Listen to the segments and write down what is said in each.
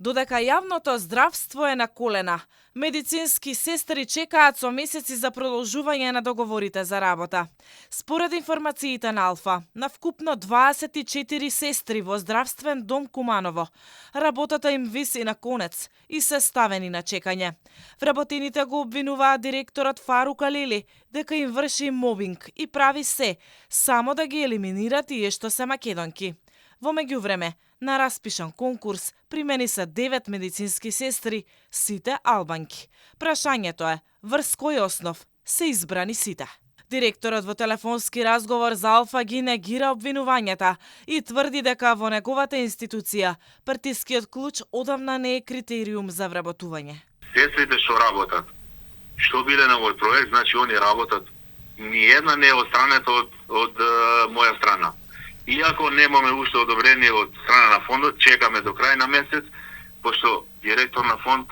Додека јавното здравство е на колена, медицински сестри чекаат со месеци за продолжување на договорите за работа. Според информациите на Алфа, на вкупно 24 сестри во здравствен дом Куманово, работата им виси на конец и се ставени на чекање. Вработените го обвинуваат директорот Фарук Алили дека им врши мобинг и прави се само да ги елиминира тие што се македонки. Во меѓувреме, на распишан конкурс примени се 9 медицински сестри, сите албанки. Прашањето е, врз кој основ се избрани сите? Директорот во телефонски разговор за Алфа ги негира обвинувањата и тврди дека во неговата институција партискиот клуч одамна не е критериум за вработување. Сестрите што работат, што биле на овој проект, значи они работат. Ниједна не е отстранета од моја страна. Иако немаме уште одобрение од страна на фондот, чекаме до крај на месец, пошто директор на фонд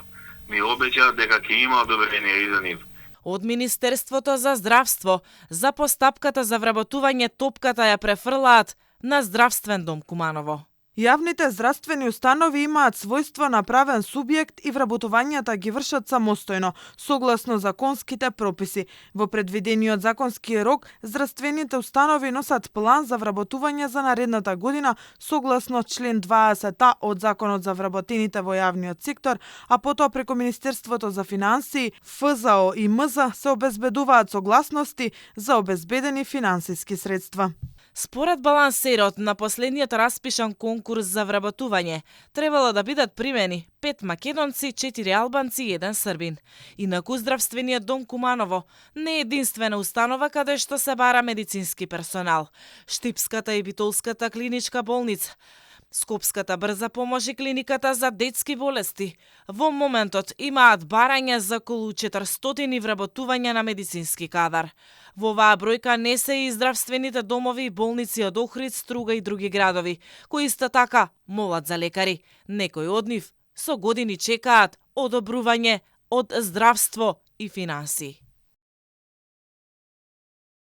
ми обеќа дека ќе има одобрение и за нив. Од Министерството за здравство за постапката за вработување топката ја префрлаат на здравствен дом Куманово. Јавните здравствени установи имаат својство на правен субјект и вработувањата ги вршат самостојно, согласно законските прописи. Во предвидениот законски рок, здравствените установи носат план за вработување за наредната година, согласно член 20 од Законот за вработените во јавниот сектор, а потоа преку Министерството за финансии, ФЗО и МЗ се обезбедуваат согласности за обезбедени финансиски средства. Според балансерот на последниот распишан конкурс за вработување, требало да бидат примени 5 македонци, 4 албанци и 1 србин. Инаку здравствениот дом Куманово не е единствена установа каде што се бара медицински персонал. Штипската и Битолската клиничка болница, Скопската брза помош и клиниката за детски болести во моментот имаат барање за околу 400 вработувања на медицински кадар. Во оваа бројка не се и здравствените домови и болници од Охрид, Струга и други градови, кои исто така молат за лекари. Некои од нив со години чекаат одобрување од здравство и финансии.